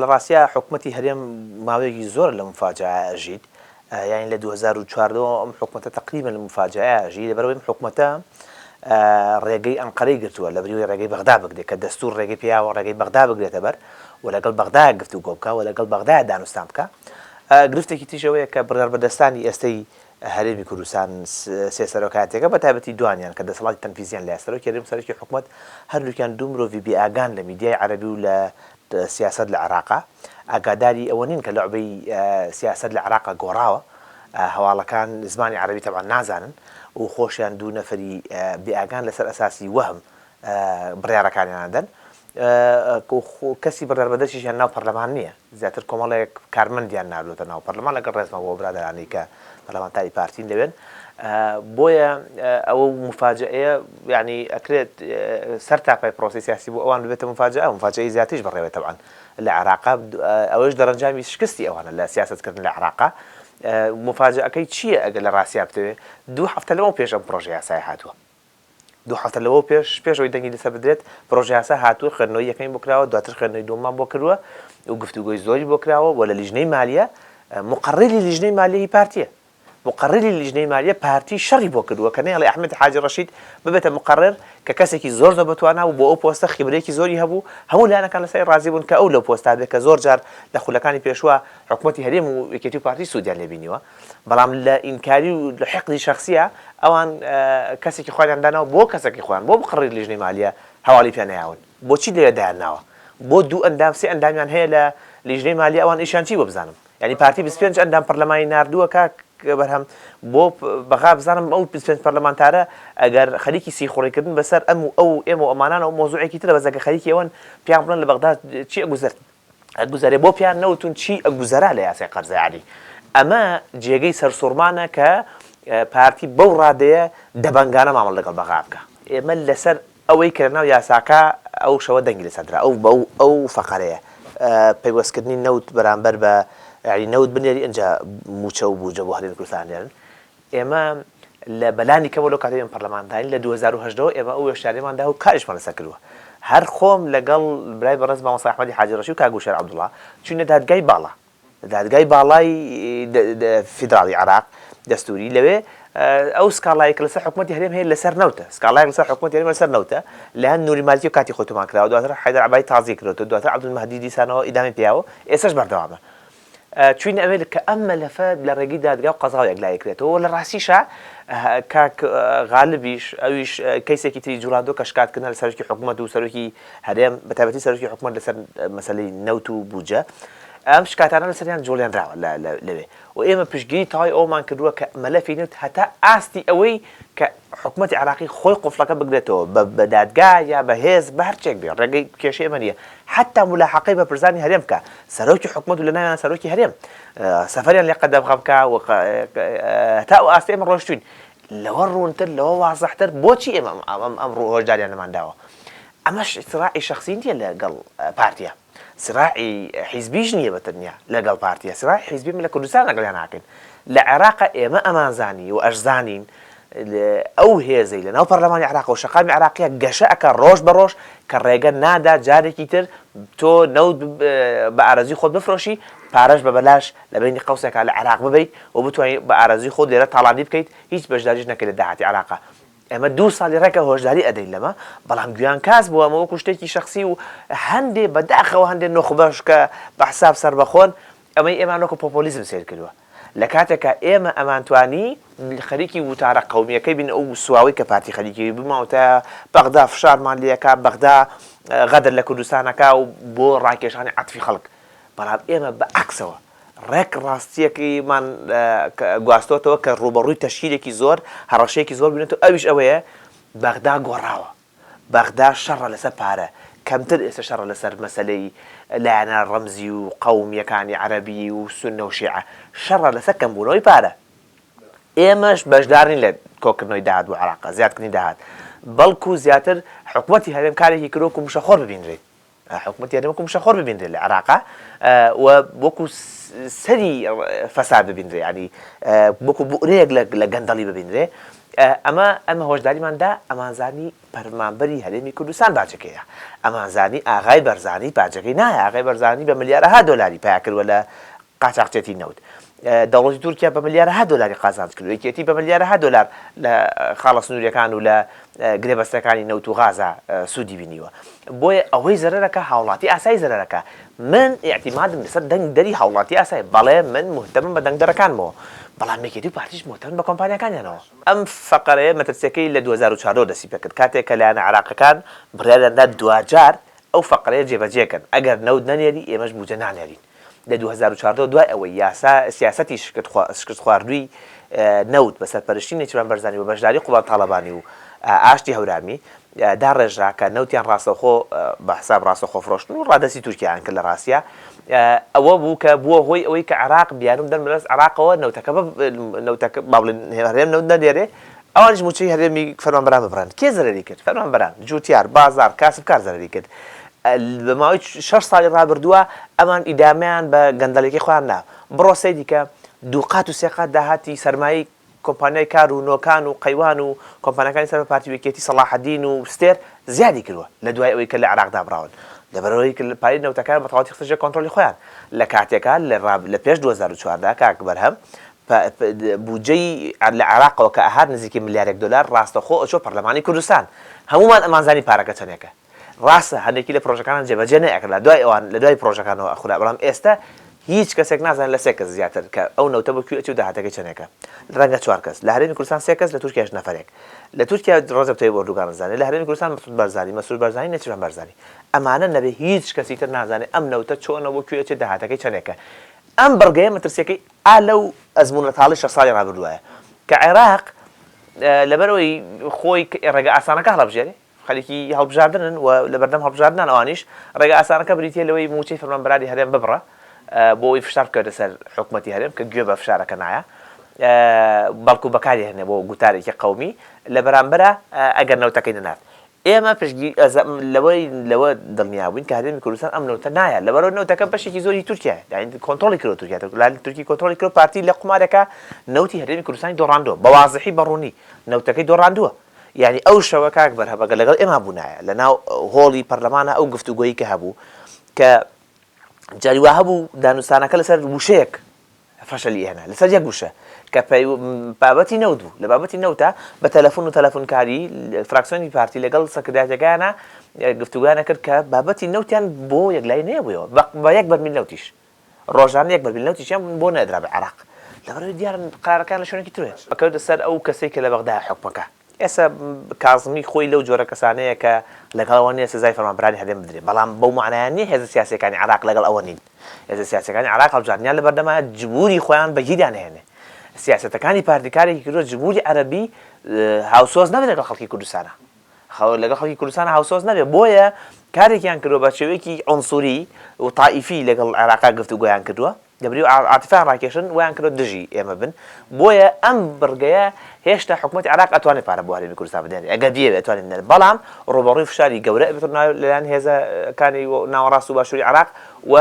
لە ڕاستیا حکومەتی هەرێم ماوەیەکی زۆرە لە موفاجەئە ئەژیت، یانی لە 2014 وە ئەم حکومەتە تەقریبەن لە موفاجەئە ئەژی، لەبەرئەوەی ئەم حکومەتە ڕێگەی ئەنقەرەی گرتووە لەبری ئەوەی ڕێگەی بەغدا بگرێت کە دەستوور ڕێگەی پێیاوە ڕێگەی بەغدا بگرێتە بەر و لەگەڵ بەغدا گفتوگۆ بکا و لەگەڵ بەغدا دانوستان بکا. گرفتێکی تریش ئەوەیە کە بڕیاربەدەستانی ئێستەی هەرێمی کوردستان سێ سەرۆکایەتیەکە بە تایبەتی دوانیان کە دەسەڵاتی تەنفیزیان لایە سەرۆکی هەرێم و سەرۆکی حکومەت هەردووکیان دوو مرۆڤی بێ ئاگان لە میدیای عەرەبی و لە سیاسەت لە عێراقا ئاگاداری ئەوە نین کە لوعبەی سیاسەت لە عێراقا گۆڕاوە هەواڵەکان زمانی عەرەبی تەبعەن نازانن و خۆشیان دوو نەفەری بێ ئاگان لەسەر ئەساسی وەهم بڕیارەکانیان ئەدەن کەسی بڕیاربەدەستیشیان ناو پەرلەمان نییە زیاتر کۆمەڵێک کارمەندیان ناردووەتە ناو پەرلەمان لەگەڵ ڕێزمە بۆ برادەرانی کە پەرلەمانتاری پارتین لەوێن بۆیە ئەوە مفاجئەیە یعنی ئەکرێت سەر تاپای پرۆسی سیاسی بۆ ئەوان ببێتە مفاجئە مفاجئەی زیاتریش بەڕێوێت تەبعەن لە عێراقا ئەوەش دەرەنجامی شکستی ئەوانە لە سیاسەتکردن لە عێراقا مفاجئەکەی چییە ئەگەر لە ڕاستیا بتەوێت دوو هەفتە لەمەو پێش ئەم پرۆژە یاسایە هاتووە دوو هەفتە لەوەو پێش، پێش ئەوەی دەنگی لەسەر بدرێت، پڕۆژەیاسا هاتووە، خوێندنەوەی یەکەمی بۆ کراوە، دواتر خوێندنەوەی دووەممان بۆ کردووە و گفتوگۆی زۆری بۆ کراوە و لە لیژنەی مالیە، موقەڕیری لیژنەی مالیە هی پارتییە. موقەڕیری لیژنەی مالیە پارتی شەڕی بۆ کردووە کە نەیەڵێ ئەحمەدی حاجی ڕەشید ببێتە موقەڕر کە کەسێکی زۆر زۆر بەتوانا بوو بۆ ئەو پۆستە خیبرەیەکی زۆری هەبوو، هەموو لایەنەکان لەسەری ڕازی بوون کە ئەو لەو پۆستە بێت کە زۆر جار لە خولەکانی پێشووە حکومەتی هەرێم و یەکێتی و پارتی سوودیان لێ بینیوە. بەڵام لە ئینکاری و لە حیقدی شەخسیە ئەوان کەسێکی خۆیان داناوە بۆ کەسەکەی خۆیان بۆ مقەڕیر لیژنەی مالیە هەواڵی پێ نەیاون بۆچی لەوێ دایان ناوە بۆ دوو ئەندام سێ ئەندامیان هەیە لە لیژنەی مالیە ئەوان ئیشیان چی بۆ بزانم یعنی پارتی 25 ئەندام پەرلەمانی ناردووە کاک بەرهەم بۆ بەغا بزانم ئەو 25 پەرلەمانتارە ئەگەر خەریکی سیخوڕیکردن بەسەر ئەم و ئەو ئێمە و ئەمانانەوە مەوزوعێکی ترە بەس ئەگەر خەریکی ئەوەن پێیان بڵێن لە بەغدا چی ئەگوزەر ئەگوزەرێ بۆ پێیان نەوتون چی ئەگوزەرا لە یاسای قەرزە یانی ئەمە جێگەی سەرسوڕمانە کە پارتی بەو ڕادەیە دەبەنگانە مامەڵە لەگەڵ بەغا بکا. ئێمە لەسەر ئەوەی کە لەناو یاساکە ئەو شەوە دەنگی لەسەر درا ئەو بەو ئەو فەقەرەیە پەیوەستکردنی نەوت بەرامبەر بە یانی نەوت بنێری ئینجا مووچە و بوجە بۆ هەرێمی کوردستان نێرن ئێمە لە بەلانی کەمەوە لەو کاتەی ئێمە پەرلەمانتارین لە 2018 ەوە ئێمە ئەو وێشتاریەمان داوە و کاریشمان لەسەر کردووە هەر خۆم لەگەڵ برای بەڕێز مامۆستا ئەحمەدی حاجی ڕەشی و کاک وشیار عەبدوڵا چوینە دادگای باڵا دادگای باڵای فیدراڵی عێراق دەستوری لەوێ ئەو سکاڵایە کە لەسەر حکوومەتی هەرێم هەیە لەسەر نەوتە سکاڵایەک لەسەر حکوومەتی هەرێم لەسەر نەوتە لایەن نوری مالکی و کاتی خۆی تۆمار کراوە دواتر حەیدەر عەبادی تازی کردووە دواتر عەبدولمەهدی دیسانەوە ئیدامەی پیاوە ئێستاش بەردەوامە چوینە ئەوێ کە ئەم مەلەفە لە ڕێگەی دادگا و قەزاوە یەکلایی کرێتەوە و لە ڕاستیشا کاک غالبیش ئەویش کەیسێکی تری جوڵاندووە کە شکاتکردنە لە سەرۆکی حکوومەت و سەرۆکی هەرێم بە تایبەتی سەرۆکی حکوومەت لەسەر مەسەلەی نەوت و بودجە ئەم شکاتانە لەسەریان جوڵێنراوە لەوێ و ئێمە پشتگیری تەواوی ئەوەمان کردووە کە مەلەفی نەوت هەتا ئاستی ئەوەی کە حکومەتی عێراقی خۆی قوفڵەکە بگرێتەوە بە دادگا یا بە هێز بە هەرچێک بێ ڕێگەی کێشەی ئێمە نییە حەتا مولاحەقەی بەرپرسانی هەرێم بکا سەرۆکی حکومەت و لەناویان سەرۆکی هەرێم سەفەریان لێ قەدەغە بکا و هەتا ئەو ئاستەی ئێمە ڕۆیشتوین لەوە ڕوونتر لەوە وازحتر بۆچی ئێمە ئەم ئەم ڕوو هۆشداریانەمان داوە ئەمەش سراعی شەخسی نییە لەگەڵ پارتیە سراعی حیزبیش نییە بە تەنیا لەگەڵ پارتیە سراعی حیزبی من لە کوردستان لەگەڵیان ناکەین لە عێراقا ئێمە ئەمانزانی و ئەشزانین ئەو هێزەی لەناو پەرلەمانی عێراق و شەقامی عێراقیە گەشە ئەکا ڕۆژ بە ڕۆژ کە ڕێگە نادا جارێکی تر تۆ نەوت بە ئارەزوی خۆت بفرۆشی پارەش بە بەلاش لە بەینی قەوسێکا لە عێراق ببەیت و بتوانی بە ئارەزوی خۆت لێرە تاڵانی بکەیت هیچ بەشداریش نەکەیت لە داهاتی عێراقا ئێمە دوو ساڵی ڕێکە هۆشداری ئەدەین لەمە بەڵام گویان کاس بووە ئەمە وەکو شتێکی شەخسی و هەندێ بەداخەوە هەندێ نوخبەش کە بە حساب سەربەخۆن ئەمەی ئێمەیان وەکو پۆپۆلیزم سەیر کردووە لە کاتێکا ئێمە ئەمانتوانی خەریکی وتارە قەومیەکەی بین ئەو سواوەی کە پارتی خەریکی بماوتە بەغدا فشارمان لێکا بەغدا غەدر لە کوردستان ئەکا و بۆ ڕاکێشانی عەتفی خەڵک بەڵام ئێمە بە عەکسەوە ڕێک ڕاستیەکەیمان گواستۆتەوە کە ڕووبەڕووی تەشهیرێکی زۆر هەڕەشەیەکی زۆر بووینەتەوە ئەویش ئەوەیە بەغدا گۆڕاوە بەغدا شەڕە لەسەر پارە، کەمتر ئێستا شەڕە لەسەر مەسەلەی لایەنە ڕەمزی و قەومییەکانی عەرەبی و سوننە و شیعە، شەڕە لەسەر کەمبوونەوەی پارە. ئێمەش بەشدار نین لە کۆکردنەوەی داهات بۆ عێراق، زیادکردنی داهات، بەڵکو زیاتر حکومەتی هەرێم کارێکی کردووە وەکو مشەخۆر ببینرێت. حکومەتی هەرێم وەکو مشەخۆر ببینرێت لە عێراقا و وەکو سەری فەساد ببینرێ یانی وەکو بوئرەیەک لە گەندەڵی ببینرێ. ئەمە ئەمە هۆشداریمان دا ئەمانزانی پەرمانبەری هەرێمی کوردستان باجەکەیە ئەمانزانی ئاغای بەرزانی باجەکەی نایە ئاغای بەرزانی بە ملیارەها دۆلاری پیا کردوە لە قاچاخچێتی نەوت دەوڵەتی تورکیا بە ملیارەها دۆلاری قازانج کردوە یەکێتی بە ملیارەها دۆلار لە خاڵە سنووریەکان و لە گرێبەستەکانی نەوت و غازا سوودی بینیوە بۆیە ئەوەی زەرەرەکە هاوڵاتی ئاسایی زەرەرەکە من ئیعتیمادم لەسەر دەنگ دەری هاوڵاتی ئاسایە بەڵێ من موهتەمم بە دەنگدەرەکانمەوە بەڵام یەکێتی و پارتیش موهتەمن بە کۆمپانیاکانیانەوە. ئەم فەقەرەیە مەترسیەکەی لە 2014 وە دەستی پێکرد کاتێک کە لایەنە عێراقەکان بڕیاریان دا دواجار ئەو فەقەرەیە جێبەجێ کەن ئەگەر نەوت نەنێری ئێمەش بوجە نانێرین لە 2014 وە دوای ئەوەی یاسا سیاسەتی شکستخواردووی نەوت بە سەرپەرشتی نێچیرڤان بەرزانی و بەشداری قوباد تاڵەبانی و ئاشتی هەورامی داڕێژرا کە نەوتیان ڕاستەوخۆ بە حساب ڕاستەوخۆ فرۆشتن و ڕادەستی تورکیایان کرد لە ڕاستیا ئەوە بوو کە بووە هۆی ئەوەی کە عێراق بیانوو بدەن بەدەست عێراقەوە نەوتەکە نەوتەکە با بڵێن هەرێم نەوت نەنێرێ ئەوانیش مووچەی هەرێمی فەرمانبەران ببڕن کێ زەرەری کرد فەرمانبەران جوتیار بازاڕ کاسبکار زەرەری کرد بە ماوەی شەش ساڵی ڕابردووە ئەمان ئیدامەیان بە گەندەڵیەکەی خۆیان نا بڕۆ سەیری کە دووقات و سێقات داهاتی سەرمایەی کۆمپانیای کار و نۆکان و قەیوان و کۆمپانیاکانی سەر بە پارتی و یەکێتی سەڵاحەدین و ستێر زیادی کردوە لە دوای ئەوەی کە لە عێراق دابڕاون لەبەرئەوەی کە پارەی نەوتەکەیان بە تەواوەتی خستە ژێر کۆنترۆلی خۆیان لە کاتێکا لە لە پێش 2014 کاک بەرهەم بودجەی لە عێراقەوە کە ئەهات نزیکەی ملیارێک دۆلار ڕاستەوخۆ ئەچوە پەرلەمانی کوردستان هەموومان ئەمانزانی پارەکە چەنێکە ڕاستە هەندێکی لە پرۆژەکانان جێبەجێ نەئەکرا لە دوای ئەوان لە دوای پرۆژەکانەوە ئەخورا بەڵام ئێستا هیچ کەسێک نازانێت لە سێ کەس زیاتر کە ئەو نەوتە بۆ کوێ ئەچێ و داهاتەکەی چەنێکە ڕەنگە چوار کەس لە هەرێمی کوردستان سێ کەس لە تورکیاش نەفەرێک لە تورکیا ڕەجەب تەیب ئۆردوگان ئەزانێ لە هەرێمی کوردستان مەسعود بارزانی مەسرور بارزانی نێچیرڤان بارزانی ئەمانە نەبێ هیچ کەسی تر نازانێ ئەم نەوتە چۆنە بۆ کوێ ئەچێ داهاتەکەی چەنێکە ئەم بڕگەیە مەترسیەکەی ئا لەو ئەزموونە تاڵی شەش ساڵی ڕابردووایە کە عێراق لەبەرئەوەی خۆی ڕێگە ئاسانەکە هەڵەبژێرێ خەریکی هەڵبژاردنن و لەبەردەم هەڵبژاردنان ئەوانیش، ڕێگە ئاسانەکە بریتییە لەوەی مووچەی فەرمانبەرانی هەرێم ببڕە بۆ ئەوەی فشار بکەوێتە سەر حکومەتی هەرێم کە گوێ بە فشارەکە نایە بەڵکو بەکاری هێنێ بۆ گوتارێکی قەومی لە بەرامبەرا ئەگەر نەوتەکەی نەنارد ئێمە پشتگیری لەوەی لەوە دڵنیا بووین کە هەرێمی کوردستان ئەم نەوتە نایە لەبەرئەوەی نەوتەکە بەشێکی زۆری تورکیایە یانی کۆنترۆڵی کردوە تورکیا لانی تورکی کۆنترۆڵی کردوە پارتی لە قومارێکا نەوتی هەرێمی کوردستانی دۆڕاندوە بە وازحی بە ڕوونی نەوتەکەی دۆڕاندوە یانی ئەو شەوە کاک بەرهەم ئەگەر لەگەڵ ئێمە بوونایە لە ناو هۆڵی پەرلەمانا ئەو گفتوگۆی کە هەبوو کە جاری وا هەبوو دانوستانەکە لەسەر وشەیەک فەشەلی هێنا لەسەر یەک وشە کە بابەتی نەوت بوو لە بابەتی نەوتە بە تەلەفۆن و تەلەفۆنکاری فراکسیۆنی پارتی لەگەڵ سەکردایەتەکانە گفتوگویانە کرد کە بابەتی نەوتیان بۆ یەکلایی نەیەبوویەوە بە یەک بەرمیل نەوتیش ڕۆژانە یەک بەرمیل نەوتیشیان بۆ نەدرا بە عێراق لەبەرئەوەی دیارە قەرارەکان لە شوێنێکی ترە. ئەکەوێتە سەر ئەو کەسەی کە لە بەغدایە حوکمەکە. ئێستا کازمی خۆی لەو جۆرە کەسانەیە کە لەگەڵ ئەوە نییە سزای فەرمانبەرانی هەرێم بدرێ، بەڵام بەو مانایە نییە هێزە سیاسییەکانی عێراق لەگەڵ ئەوە نین. هێزە سیاسییەکانی عێراق هەڵبژاردنیان لەبەردەمایە جمهوری خۆیان بەگیریان ئەهێنێ. سیاسەتەکانی پارتی کارێکی کردووە جمهوری عەرەبی هاوسۆز نەبێت لەگەڵ خەڵکی کوردستانا. لەگەڵ خەڵکی کوردستان هاوسۆز نەبێت، بۆیە کارێکیان کردووە بە شێوەیەکی عونسوری و تائیفی لەگەڵ عێراقا گفتوگۆیان کردووە، لەبری عاتیفەیان ڕاکێشن وایان کردووە دژی ئێمە بن، بۆیە ئەم بڕگەیە هێشتا حکومەتی عێراق ئەتوانێت پارە بۆ هەرێمی کوردستان بدێنێت ئەگەر بیەوێت ئەتوانێت بدێنێت، بەڵام ڕووبەڕووی فشاری گەورە ئەبێت لەلایەن هێزەکانی ناوەڕاست و باشووری عێراق و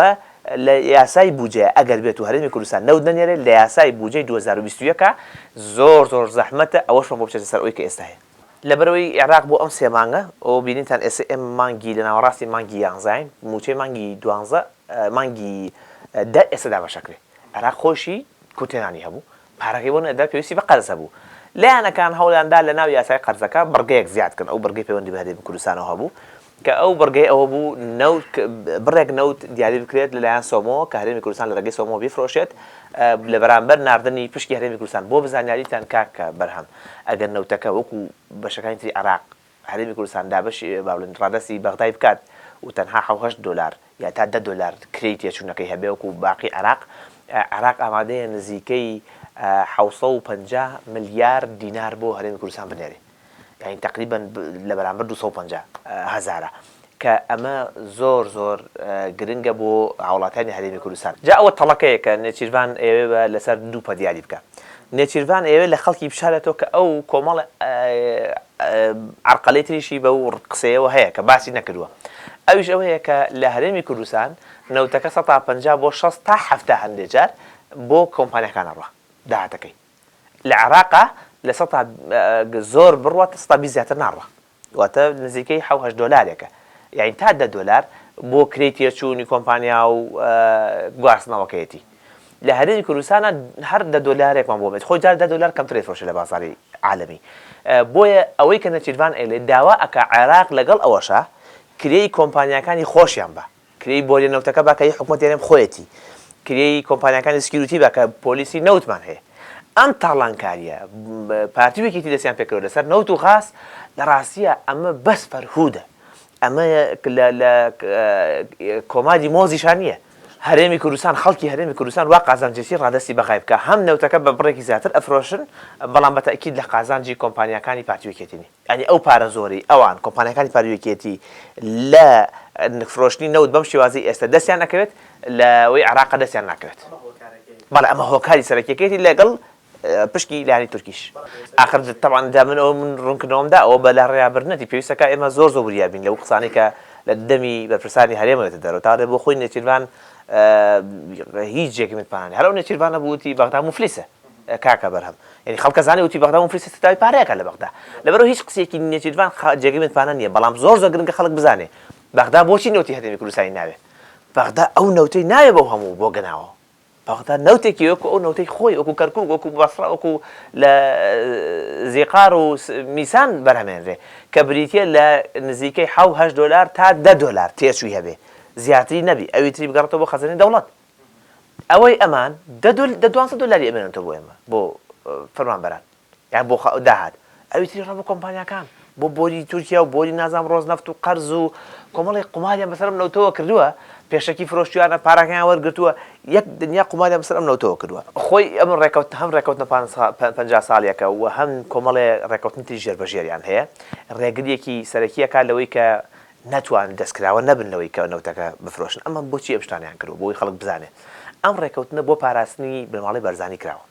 لە یاسای بوجەیە ئەگەر بێت و هەرێمی کوردستان نەوت نەنێرێت لە یاسای بوجەی 2021 زۆر زۆر زەحمەتە ئەوەشمان بۆ بچێتە سەر ئەوەی کە ئێستا هەیە. لەبەرئەوەی عێراق بۆ ئەم سێ مانگە ئەوە بینیتان ئێستا ئێمە مانگی لە ناوەڕاستی مانگی یانزاین مووچەی مانگی دوانزە مانگی دە ئێستا دابەشەکرێ عێراق خۆشی کورتهێنانی هەبوو پارەکەی بۆ نەدا پێویستی بە قەرز هەبوو لایەنەکان هەوڵیان دا لە ناو یاسای قەرزەکە بڕگەیەک زیاد کەن ئەو بڕگەی پەیوەندی بە هەرێمی کوردستانەوە هەبوو کە ئەو بڕگەی ئەوە بوو نەوت بڕێک نەوت دیاری بکرێت لەلایەن سۆمۆ کە هەرێمی کوردستان لە ڕێگەی سۆمۆ بیفرۆشێت لە بەرامبەر ناردنی پشکی هەرێمی کوردستان بۆ بزانیاریتان کاک بەرهەم ئەگەر نەوتەکە وەکو بەشەکانی تری عێراق هەرێمی کوردستان دابەشی با بڵێین ڕادەستی بەغدای بکات و تەنها حەو هەشت دۆلار یا تا دە دۆلار کرێی تێچوونەکەی هەبێ وەکو باقی عێراق عێراق ئامادەیە نزیکەی 750 ملیار دینار بۆ هەرێمی کوردستان بنێرێ یانی تەقریبەن لە بەرامبەر 250 هەزارە کە ئەمە زۆر زۆر گرنگە بۆ هاوڵاتیانی هەرێمی کوردستان. جا ئەوە تەڵەکەیە کە نێچیرڤان ئەیەوێ بە لەسەر دوو پەت یاری بکا. نێچیرڤان ئەیەوێ لە خەڵکی بشارێتەوە کە ئەو کۆمەڵە عەرقەلەی تریشی بەو قسەیەوە هەیە کە باسی نەکردووە. ئەویش ئەوەیە کە لە هەرێمی کوردستان نەوتەکە سەتا 50 بۆ 60 تا 70 هەندێ جار بۆ کۆمپانیاکان ئەڕوا داهاتەکەی. لە عێراقا لە سەتا زۆر بڕوات 20% زیاتر ناڕوا، واتە نزیکەی حەو هەشت دۆلارێکە، یانی تا دە دۆلار بۆ کرێی تێچوونی کۆمپانیا و گواستنەوەکەیەتی. لە هەرێمی کوردستانا هەر دە دۆلارێکمان بۆ بێت، خۆی جار دە دۆلار کەمتر ئەیفرۆشێ لە بازاڕی عالەمی. بۆیە ئەوەی کە نێچیرڤان ئەیڵێ داوا ئەکا عێراق لەگەڵ ئەوەشا کرێی کۆمپانیاکانی خۆشیان با. کرێی بۆریە نەوتەکە با کە هی حکومەتی هەرێم خۆیەتی، کرێی کۆمپانیاکانی security با کە پۆلیسی نەوتمان هەیە. ئەم تاڵانکاریە پارتی و یەکێتی دەستیان پێکردوە لەسەر نەوت و غاز، لە ڕاستیا ئەمە بەس فەرهودە، ئەمە لە کۆماری مۆزیشا نییە. هەرێمی کوردستان، خەڵکی هەرێمی کوردستان وا قازانجێتی ڕادەستی بەغای بکا، هەم نەوتەکە بە بڕێکی زیاتر ئەفرۆشن، بەڵام بە تەئکید لە قازانجی کۆمپانیاکانی پارتی و یەکێتی نییە. یانی ئەو پارە زۆرەی ئەوان، کۆمپانیاکانی پارەی یەکێتی، لە فرۆشتنی نەوت بەم شێوازەی ئێستا دەستیان ئەکەوێت، لەوەی عێراقە دەستیان ناکەوێت. بەڵێ ئەمە هۆکاری سەرەکیەکەیەتی لەگەڵ پشکی لایەنی تورکیش. ئاخر تەبعەن جا من ئەوە من ڕوونکردنەوەم دا ئەوە بە لاڕێیابردنەتی پێویستەکا ئێمە زۆر زۆر وریا بین لەو قسانەی کە لە دەمی بەرپرسانی هەرێمەوە دێتە دەرەوە تا بۆ خۆی نێچیرڤان هیچ جێگەی متمانە نیە هەر ئەو نێچیرڤانە بوو وتی بەغدا موفلیسە. کاکە بەرهەم یعنی خەڵکە زانێ وتی بەغدا موفلیسە ستاوی پارەیەکە لە بەغدا لەبەرەوە هیچ قسەیەکی نێچیرڤان جێگەی متمانە نییە بەڵام زۆر زۆر گرنگە خەڵک بزانێ بەغدا بۆچی نەوتی هەرێمی کوردستانی ناوێ بەغدا ئەو نەوتەی ناوێ بەو هەموو بۆ گەناوە بەغدا نەوتێکی وەکو ئەو نەوتەی خۆی وەکو کەرکوک وەکو بەسڕە وەکو لە زیقار و میسان بەرهەمێنرێ کە بریتە لە نزیکەی حەو هەشت دۆلار تا دە دۆلار تێچووی هەبێ زیاتری نەبی ئەوی تری بگەڕێتەوە بۆ خەزێنەی دەوڵەت ئەوەی ئەمان دە دۆل دە دوانزە دۆلاری ئەمێنێتەوە بۆ ئێمە بۆ فەرمانبەران یان بۆ داهات ئەوی تری ڕا بۆ کۆمپانیاکان بۆ بۆری تورکیا و بۆری نازام ڕۆزنەفت و قەرز و کۆمەڵی قوماریان بەسەر ئەم نەوتەوە کردووە پێشەکی فرۆشتویانە پارەکەیان وەرگرتووە یەک دنیا قوماریان بەسەر ئەم نەوتەوە کردووە. خۆی ئەم ڕێکەوتن هەم ڕێکەوتنە 50 ساڵیەکە و هەم کۆمەڵێ ڕێکەوتنی تری ژێربەژێریان هەیە ڕێگریەکی سەرەکیەکە لەوەی کە نەتوان دەستکراوە نەبن لەوەی کە نەوتەکە بفرۆشن، ئەمە بۆچی ئەم شتانەیان کردووە بۆ ئەوەی خەڵک بزانێت ئەم ڕێکەوتنە بۆ پاراستنی بنەماڵەی بارزانی کراوە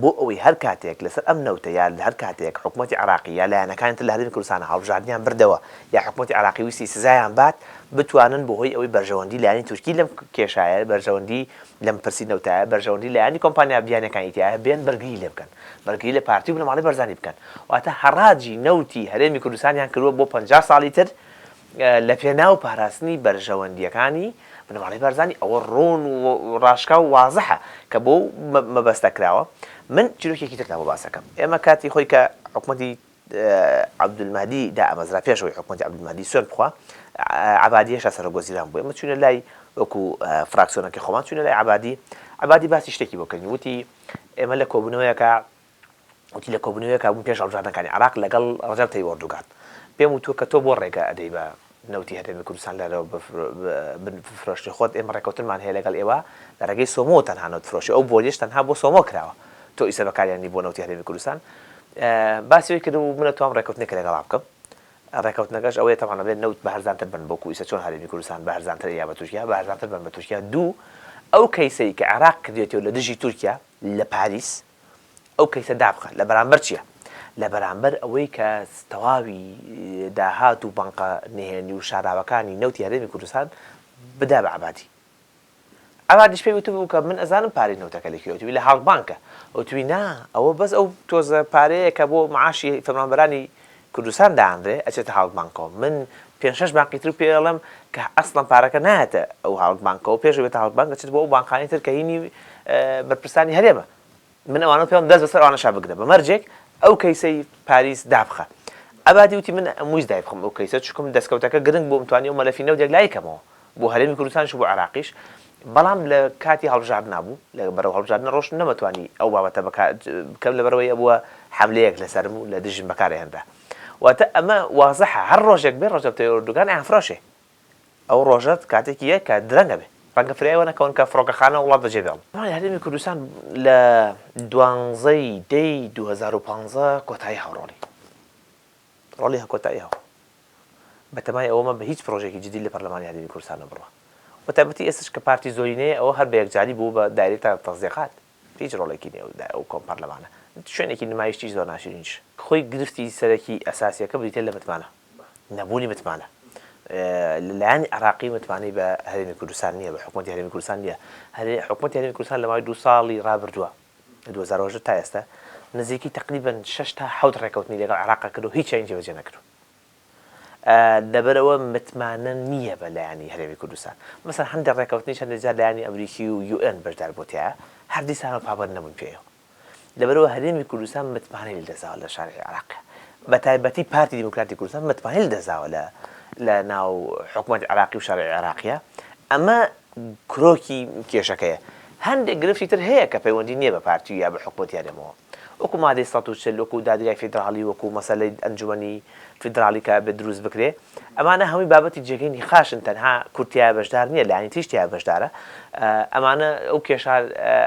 بۆ ئەوەی هەر کاتێک لەسەر ئەم نەوتە یا هەر کاتێک حکومەتی عێراقی یا لایەنەکانی تر لە هەرێمی کوردستان هەڵبژاردنیان بردەوە یا حکومەتی عێراقی ویستی سزایان بات بتوانن بەهۆی ئەوەی بەرژەوەندی لایەنی تورکی لەم کێشایە بەرژەوەندی لەم پرسی نەوتایە بەرژەوەندی لایەنی کۆمپانیا بیانیەکانی تیایە بێن بەرگری لێ بکەن بەرگری لە پارتی و بنەماڵەی بەرزانی بکەن واتە هەڕاجی نەوتی هەرێمی کوردستانیان کردووە بۆ 50 ساڵی تر لە پێناو پاراستنی بەرژەوەندیەکانی بنەماڵەی بارزانی ئەوە ڕوون و ڕاشکاو و وازحە کە بۆ مەبەستە کراوە من چیرۆکێکی ترتان بۆ باسەکەم ئێمە کاتی خۆی کە حکومەتی عەبدولمەهدی دامەزرا پێش ئەوەی حکومەتی عەبدولمەهدی سوێند بخوا عەبادی هێشتا سەرۆک وەزیران بوو ئێمە چوینە لای وەکو فراکسیۆنەکەی خۆمان چوینە لای عەبادی عەبادی باسی شتێکی بۆ کردین وتی ئێمە لە کۆبوونەوەیەکە وتی لە کۆبوونەوەیەکا بووم پێش هەڵبژاردنەکانی عێراق لەگەڵ ڕەجەب تەیب ئۆردوگان پێم وتووە کە تۆ بۆ ڕێگە ئەدەی بە نەوتی هەرێمی کوردستان لەرەوە بفرۆشی خۆت ئێمە ڕێکەوتنمان هەیە لەگەڵ ئێوە لە ڕێگەی سۆمۆ تەنها نەوت فرۆشی ئەو بۆریەش تەنها بۆ سۆمۆ کراوە تۆ ئیسە بەکاریانی بۆ نەوتی هەرێمی کوردستان باسی ئەوەی کردبوو من ئەتوام ڕێکەوتنێک لەگەڵا بکەم ڕێکەوتنەکەش ئەوەیە تەبعەن ئەبێت نەوت بە هەرزانتر بن بۆکو ئیسە چۆن هەرێمی کوردستان بە هەرزانتر ئەیا بە تورکیا بە هەرزانتر بن بە تورکیا دوو ئەو کەیسەی کە عێراق کردێتەوە لە دژی تورکیا لە پاریس ئەو کەیسە دابخە لە بەرامبەر چیە لە بەرامبەر ئەوەی کە تەواوی داهات و بانقە نهێنی و شاراوەکانی نەوتی هەرێمی کوردستان بدا بە عەبادی عەبادیش پێی وتبوو کە من ئەزانم پارەی نەوتەکە لە کوێ، وتبووی لە هاڵک بانکە، وتبووی نا ئەوە بەس ئەو تۆزە پارەیە کە بۆ معاشی فەرمانبەرانی کوردستان دانرێ ئەچێتە هاڵک بانکەوە، من پێنج شەش بانقی تر پێ ئەڵێم کە ئەسڵەن پارەکە نایەتە ئەو هاڵک بانکەوە، پێش ئەوەی بێتە هاڵک بانک ئەچێت بۆ ئەو بانقانەی تر کە هینی بەرپرسانی هەرێمە، من ئەوانە پێ ئەڵێم دەست بەسەر ئەوانەشا بگرە بە مەرجێک ئەو کەیسەی پاریس دابخە. عەبادی وتی من ئەمویست دایبخەم ئەو کەیسە چونکم دەستکەوتەکە گرنگ بوو ئەمتوانی ئەو مەلەفی نەوت یەکلایی کەمەوە. بۆ هەرێمی کوردستانیش و بۆ عێراقیش، بەڵام لە کاتی هەڵبژاردنا بوو، لە بەرەو هەڵبژاردنە ڕۆشتم نەمەتوانی ئەو بابەتە بەکار بکەم لەبەرئەوەی ئەبووە حەملەیەک لەسەرم و لە دژم بەکار ئەهێنرا. واتە ئەمە وازحە هەر ڕۆژێک بێ ڕەجەب تەیب ئەردۆگان ئەیانفرۆشێ. ئەو ڕۆژە کاتێکی یە کە درەنگ ئەبێ. ڕەنگە فریای ئەوە نەکەون کە فڕۆکەخانە وڵات بەجێ بێڵن. هەرێمی کوردستان لە دوانزەی دەی 2015 کۆتایی هاو ڕۆڵی. ڕۆڵی کۆتایی هاو. بەتەمای ئەوە مەبە هیچ پڕۆژەیەکی جدی لە پەرلەمانی هەرێمی کوردستانەوە بڕوا. بەتایبەتی ئێستاش کە پارتی زۆرینەیە ئەوە هەر بە یەکجاری بووە بە دایرەی تەزیقات. هیچ ڕۆڵێکی نیە ئەو کۆم پەرلەمانە. شوێنێکی نمایشتیش زۆر ناشرینیش. خۆی گرفتی سەرەکی ئەساسیەکە بریتیە لە متمانە. نەبوونی متمانە. لە لایەنی عێراقی متمانەی بە هەرێمی کوردستان نیە، بە حکومەتی هەرێمی کوردستان نیە. حکومەتی هەرێمی کوردستان لە ماوەی دوو ساڵی ڕابردووە، لە 2018 تا ئێستا، نزیکەی تەقریبەن شەش تا حەوت ڕێکەوتنی لەگەڵ عێراقا کردووە هیچیان جێبەجێ نەکردووە. لەبەرئەوە متمانە نییە بە لایەنی هەرێمی کوردستان. مەسەلەن هەندێک ڕێکەوتنیش هەندێک جار لایەنی ئەمریکی و UN بەشدار بووە تیایا، هەر دیسانەوە پابەند نەبوون پێیەوە. لەبەرئەوە هەرێمی کوردستان متمانەی لەدەستداوە لە شارعی عێراقیا. بەتایبەتی پارتی دیموکراتی کوردستان متمانەی لەدەستداوە لە لە ناو حکومەتی عێراقی و شارعی عێراقیا. ئەمە کرۆکی کێشەکەیە. هەندێک گرفتی تر هەیە کە پەیوەندی نییە بە پارتی یا بە حکومەتی هەرێمەوە. وەکو مادەی 140، وەکو دادگای فیدراڵی، وەکو مەسەلەی ئەنجومەنی فیدراڵی کە ئەبێت دروست بکرێ. ئەمانە هەمووی بابەتی جێگەی نیقاشن، تەنها کورد تیایا بەشدار نییە، لایەنی تریش تیایا بەشدارە. ئەمانە ئەو کێشە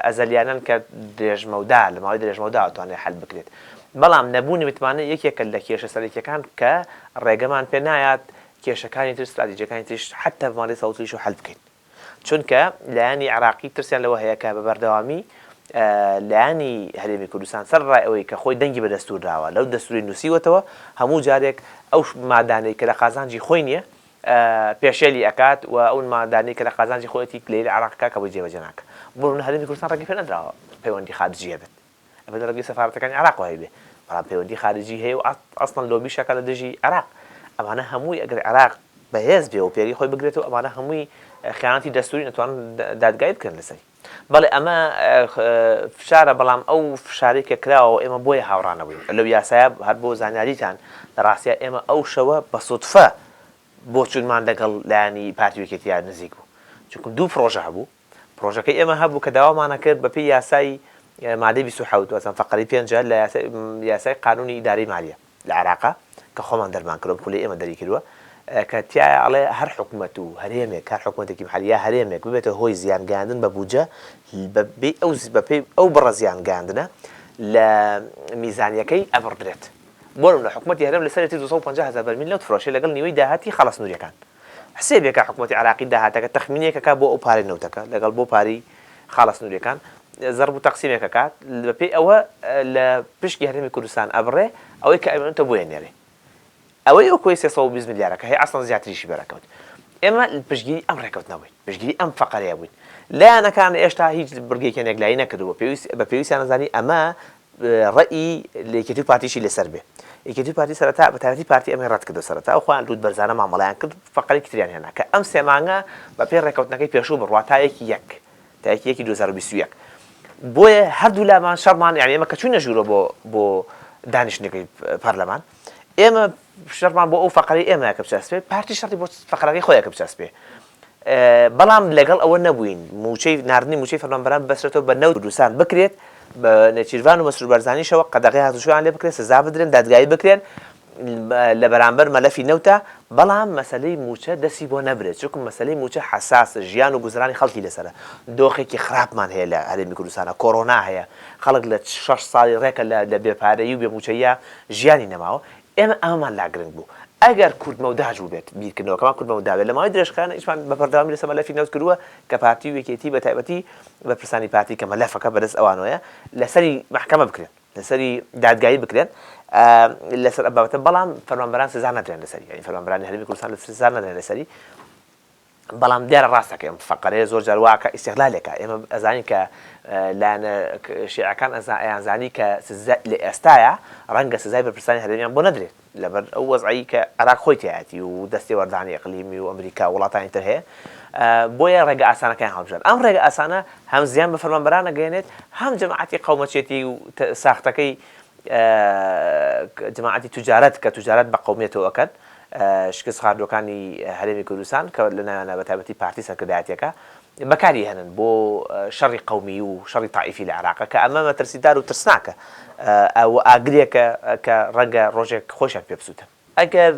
ئەزەلیانەن کە درێژمەودا، لە ماوەی درێژمەودا ئەتوانرێت حەل بکرێت. بەڵام نەبوونی متمانە یەکێکە لە کێشە سەرەکییەکان کە ڕێگەمان پێ نایات کێشەکانی تر، ستراتیجیەکانی تریش حەتتا بە مادەی 140 یشەوە حەل بکەین. چونکە لایەنی عێراقی ترسیان لەوە هەیە کە بە بەردەوامی لایەنی هەرێمی کوردستان سەرەڕای ئەوەی کە خۆی دەنگی بە دەستوور داوە، لەو دەستوورەی نووسیوەتەوە، هەموو جارێک ئەو مادانەی کە لە قازانجی خۆی نییە پێشێلی ئەکات و ئەو مادانەی کە لە قازانجی خۆیەتی گلەیی لە عێراق ئەکات کە بۆی جێبەجێ ناکا. بۆ نموونە هەرێمی کوردستان ڕێگەی پێ نەدراوە پەیوەندی خارجی هەبێت. ئەمە لە ڕێگەی سەفارەتەکانی عێراقەوە هەیبێ، بەڵام پەیوەندی خارجی هەیە و ئەسڵەن لۆبیش ئەکات لە دژی عێراق. ئەمانە هەمووی ئەگەر عێراق بەهێز بێ و پێگەی خۆی بگرێتەوە ئەمانە هەمووی خیانەتی دەستوورین ئەتوانن دادگایی بکرێن لەسەری. بەڵێ ئەمە فشارە بەڵام ئەو فشارەی کە کراوە ئێمە بۆیە هاوڕا نەبووین لەو یاسایە هەر بۆ زانیاریتان لە ڕاستیا ئێمە ئەو شەوە بە سودفە بۆچوونمان لەگەڵ لایەنی پارتی و یەکێتیا نزیک بوو چونکم دوو پڕۆژە هەبوو پڕۆژەکەی ئێمە هەبوو کە داوامانە کرد بە پێی یاسای مادەی 27 وەسەن فەقەرەی پێنجە لە یاسای قانونی ئیدارەی مالیە لە عێراقا کە خۆمان دەرمان کردوە ئەم خولەی ئێمە دەری کردوە کە تیایا ئەڵێ هەر حکومەت و هەرێمێک هەر حکومەتێکی محلی یا هەرێمێک ببێتە هۆی زیان گەیاندن بە بودجە بە پێی ئەو بە پێی ئەو بڕە زیان گەیاندنە لە میزانیەکەی ئەبڕدرێت بۆ نمونە حکومەتی هەرێم لەسەرێتی 250 هەزار بەرمیل نەوت فرۆشێ لەگەڵ نیوەی داهاتی خاڵە سنوریەکان حسێبێکە حکومەتی عێراقی داهاتەکە تەخمینێک ئەکات بۆ ئەو پارەی نەوتەکە لەگەڵ بۆ پارەی خاڵە سنوریەکان زەرب و تەقسیمێک ئەکات بەپێی ئەوە لە پشکی هەرێمی کوردستان ئەبڕێ ئەوەی کە ئەمێنێتەوە بۆی ئەنێرێ ئەوەی ئەو کۆی 320 ملیارەکە هەیە ئەسڵەن زیاتریشی بەرەکەوت ئێمە پشتگیری ئەم ڕێکەوتنە بووین پشتگیری ئەم فەقەرەیە بووین لایەنەکان ئێشتا هیچ بڕگێکیان یەکلایی نەکردووە پێویست بە پێویستیان زانی ئەمە ڕەئی لە یەکێتی و پارتیشی لەسەر بێ. یەکێتی و پارتی سەرەتا بە تایبەتی پارتی ئەمەی ڕەت کردەوە سەرەتا و خۆیان لووت بەرزانە مامەڵەیان کرد و فەقەرێکی تریان هێنا کە ئەم سێ مانگە بە پێی ڕێکەوتنەکەی پێشوو بڕوا تا یەکی یەک تا یەکی یەکی 2021 بۆیە هەردوو لامان شەڕمان یانی ئێمە کە چووینە ژوورەوە بۆ بۆ دانیشتنەکەی پەرلەمان ئێمە شەڕمان بۆ ئەو فەقەرەی ئێمە کە بچەسپێ پارتی شەڕی بۆ فەقەرەکەی خۆیە کە بچەسپێ بەڵام لەگەڵ ئەوە نەبووین مووچەی ناردنی مووچەی فەرمانبەران ببەسترێتەوە بە نەوت کوردستان بکرێت بە نێچیرڤان و مەسرور بارزانیشەوە قەدەغەی هاتوچۆیان لێ بکرێت سزا بدرێن دادگایی بکرێن لە بەرامبەر مەلەفی نەوتە بەڵام مەسەلەی مووچە دەستی بۆ نەبرێت چونکە مەسەلەی مووچە حەساسە ژیان و گوزەرانی خەڵکی لەسەرە دۆخێکی خراپمان هەیە لە هەرێمی کوردستانە کۆرۆنا هەیە خەڵک لە شەش ساڵی ڕێکە لە بێپارەیی و بێ مووچەیە ژیانی نەماوە ئێمە ئەمەمان لا گرنگ بوو ئەگەر کورتمەوداش بووبێت، بیرکردنەوەکەمان کورتمەودا بێت، لە ماوەی درێژخایەن ئیشمان بە بەردەوامی لەسەر مەلەفی نەوت کردووە کە پارتی و یەکێتی بە تایبەتی بەرپرسانی پارتی کە مەلەفەکە بەدەست ئەوانەوەیە لەسەری مەحکەمە بکرێن، لەسەری دادگایی بکرێن لەسەر ئەم بابەتە، بەڵام فەرمانبەران سزا نەدرێن لەسەری، یانی فەرمانبەرانی هەرێمی کوردستان سزا نەدرێن لەسەری. بەڵام دیارە ڕاست دەکەی ئەم فەقەرەیە زۆر جار وا ئەکا ئیستیغلالێکە ئێمە ئەزانین کە لایەنە شیعەکان ئەیانزانی کە سزا لە ئێستایا ڕەنگە سزای بەرپرسانی هەرێمیان بۆ نەدرێت لەبەر ئەو وەزعەی کە عێراق خۆی تیایەتی و دەستێوەردانی ئیقلیمی و ئەمریکا و وڵاتانی تر هەیە بۆیە ڕێگە ئاسانەکەیان هەڵبژارد ئەم ڕێگە ئاسانە هەم زیان بە فەرمانبەران ئەگەیەنێت هەم جەماعەتی قەومەچێتی و ساختەکەی جەماعەتی توجارەت کە توجارەت بە قەومیەتەوە ئەکەن شکست خواردووەکانی هەرێمی کوردستان کە لە ناویانە بە تایبەتی پارتی سەرکردایەتیەکە بەکاری هێنن بۆ شەڕی قەومی و شەڕی تائیفی لە عێراق کە ئەمە مەترسیدار و ترسناکە و ئاگرێکە کە ڕەنگە ڕۆژێک خۆشیان پێ بسووتن. ئەگەر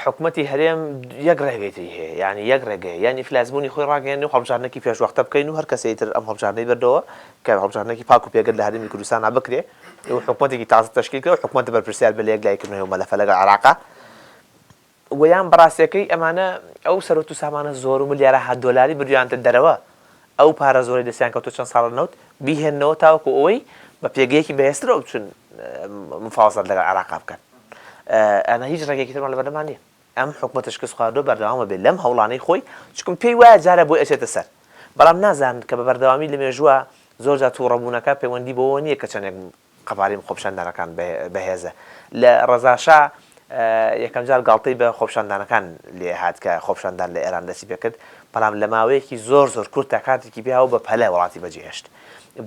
حکومەتی هەرێم یەک ڕێگەی تری هەیە یانی یەک ڕێگەیە یان ئیفلاسبوونی خۆی ڕاگەیەنێ و هەڵبژاردنێکی پێشوەختە بکەین و هەر کەسێکی تر ئەم هەڵبژاردنەی بردەوە کە هەڵبژاردنێکی پاک و پێگەرد لە هەرێمی کوردستانا بکرێ و حکومەتێکی تازە تەشکیل کرێ و حکومەت بەرپرسیار بێ لە یەکلاییکردنەوەی ئەو مەلەفە لەگەڵ عێراقا و یان بەڕاستیەکەی ئەمانە ئەو سەروەت و سامانە زۆر و ملیارەها دۆلاری بردویانتە دەرەوە ئەو پارە زۆرەی دەستیان کەوتوە چەند ساڵە نەوت بیهێننەوە تاوەکو ئەوەی بە پێگەیەکی بەهێزترەوە بچن مفاوەزات لەگەڵ عێراقا بکەن ئەمە هیچ ڕێگەیەکی ترمان لەبەردەمان نییە ئەم حکومەتە شکست خواردووە بەردەوامە بێت لەم هەوڵانەی خۆی چونکم پێی وایە جارە بۆی ئەچێتە سەر بەڵام نازانن کە بە بەردەوامی لە مێژووە زۆر جار تووڕەبوونەکە پەیوەندی بەوە نییە کە چەندێک. قەبارەی خۆپیشاندانەکان بەهێزە. لە ڕەزا شا یەکەم جار گاڵتەی بە خۆپیشاندانەکان لێ هات کە خۆپیشاندان لە ئێران دەستی پێکرد، بەڵام لە ماوەیەکی زۆر زۆر کورتدا کاتێکی پێ هاو بە پەلە وڵاتی بەجێهێشت.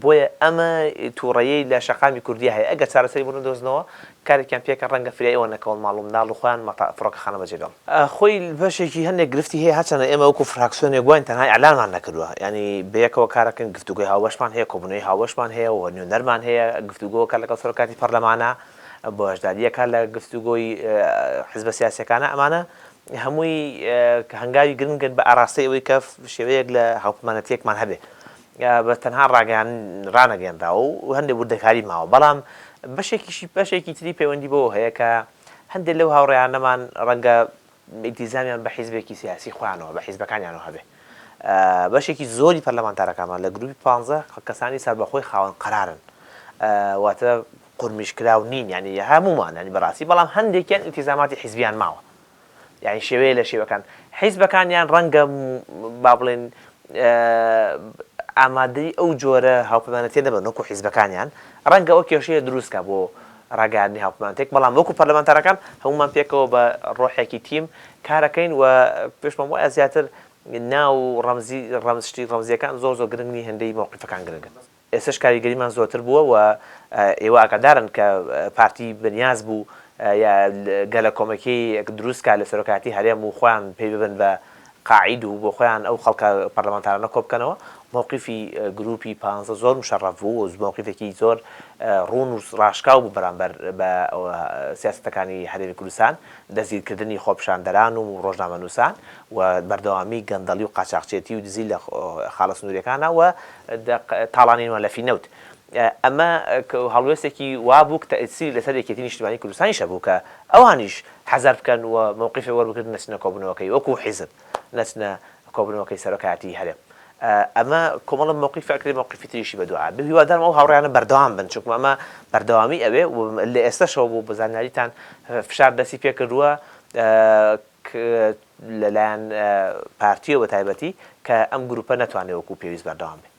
بۆیە ئەمە توڕەیەی لە شەقامی کوردیا هەیە ئەگەر چارەسەری بۆ نەدۆزنەوە کارێکیان پێکەن ڕەنگە فریای ئەوە نەکەون ماڵ و منداڵ و خۆیان مەتا فڕۆکەخانە بەجێ بێڵن. خۆی بەشێکی هەندێک گرفتی هەیە هەرچەندە ئێمە وەکو فراکسیۆنێک واین تەنها ئیعلانمان نەکردووە یانی بەیەکەوە کارەکەین گفتوگۆی هاوبەشمان هەیە کۆبوونەوەی هاوبەشمان هەیە و نوێنەرمان هەیە گفتوگۆکە لەگەڵ سەرۆکاتی پەرلەمانە بەشداریەکە لە گفتوگۆی حزبە سیاسیەکانە ئەمانە هەمووی هەنگاوی گرنگن بە ئاراستەی ئەوەی کە شێوەیەک لە هاوپەیمانەتیەکمان هەبێ بە تەنها ڕاگەیان ڕانەگەیەنراوە و هەندێک وردەکاری ماوە بەڵام بەشێکیشی بەشێکی تری پەیوەندی بەوە هەیە کە هەندێک لەو هاوڕێیانەمان ڕەنگە ئیلتیزامیان بە حیزبێکی سیاسی خۆیانەوە بە حیزبەکانیانەوە هەبێ بەشێکی زۆری پەرلەمانتارەکانمان لە گروپی پانزە کەسانی سەربەخۆی خاوەن قەرارن واتە قورمیشکراو نین یانی هەموومان یانی بەڕاستی بەڵام هەندێکیان ئیلتیزاماتی حیزبیان ماوە یانی شێوەیە لە شێوەکان حیزبەکانیان ڕەنگە با بڵێن ئامادەی ئەو جۆرە هاوپەیمانەتیە نەبن وەکو حیزبەکانیان ڕەنگە ئەو کێشەیە دروست کا بۆ ڕاگەیاندنی هاوپەیمانەتێک بەڵام وەکو پەرلەمانتارەکان هەموومان پێکەوە بە ڕۆحێکی تیم کارەکەین و پێشمان وایە زیاتر ناو و ڕەمزی ڕەمز شتی ڕەمزیەکان زۆر زۆر گرنگ نی هێندەی مەوقیفەکان گرنگن. ئێستەش کاریگەریمان زۆرتر بووە و ئێوە ئاگادارن کە پارتی بەنیاز بوو گەلەکۆمەکێیەک دروست کا لە سەرۆکایەتی هەرێم و خۆیان پێی ببن بە قاعید و بۆ خۆیان ئەو خەڵکە پەرلەمانتارانە کۆبکەنەوە. مەوقیفی گروپی پانزە زۆر مشەڕەف بوو و مەوقیفێکی زۆر ڕوون و ڕاشکاو بوو بەرامبەر بە سیاسەتەکانی هەرێمی کوردستان، دەستگیرکردنی خۆپیشاندەران و ڕۆژنامەنووسان و بەردەوامی گەندەڵی و قاچاخچێتی و دزی لە خاڵە سنوورییەکانا و تاڵانی مەلەفی نەوت. ئەمە هەڵوێستێکی وا بوو کە تەئسیری لەسەر یەکێتی نیشتیمانی کوردستانیش هەبوو کە ئەوانیش حەزەر بکەن و مەوقیفێک وەربگرن نەچنە کۆبوونەوەکەی وەکوو حیزب نەچنە کۆبوونەوەکەی سەرۆکایەتیی هەرێم. ئەمە کۆمەڵە مەوقیف ئەکرێ مەوقیفی تریشی بەدوا بێ. هیوادارم ئەو هاوڕێیانە بەردەوام بن چونکم ئەمە بەردەوامی ئەوێ و لە ئێستەشەوە بۆ زانیاریتان فشار دەستی پێکردووە لەلایەن پارتییەوە بەتایبەتی کە ئەم گرووپە نەتوانێ وەکوو پێویست بەردەوام بێ.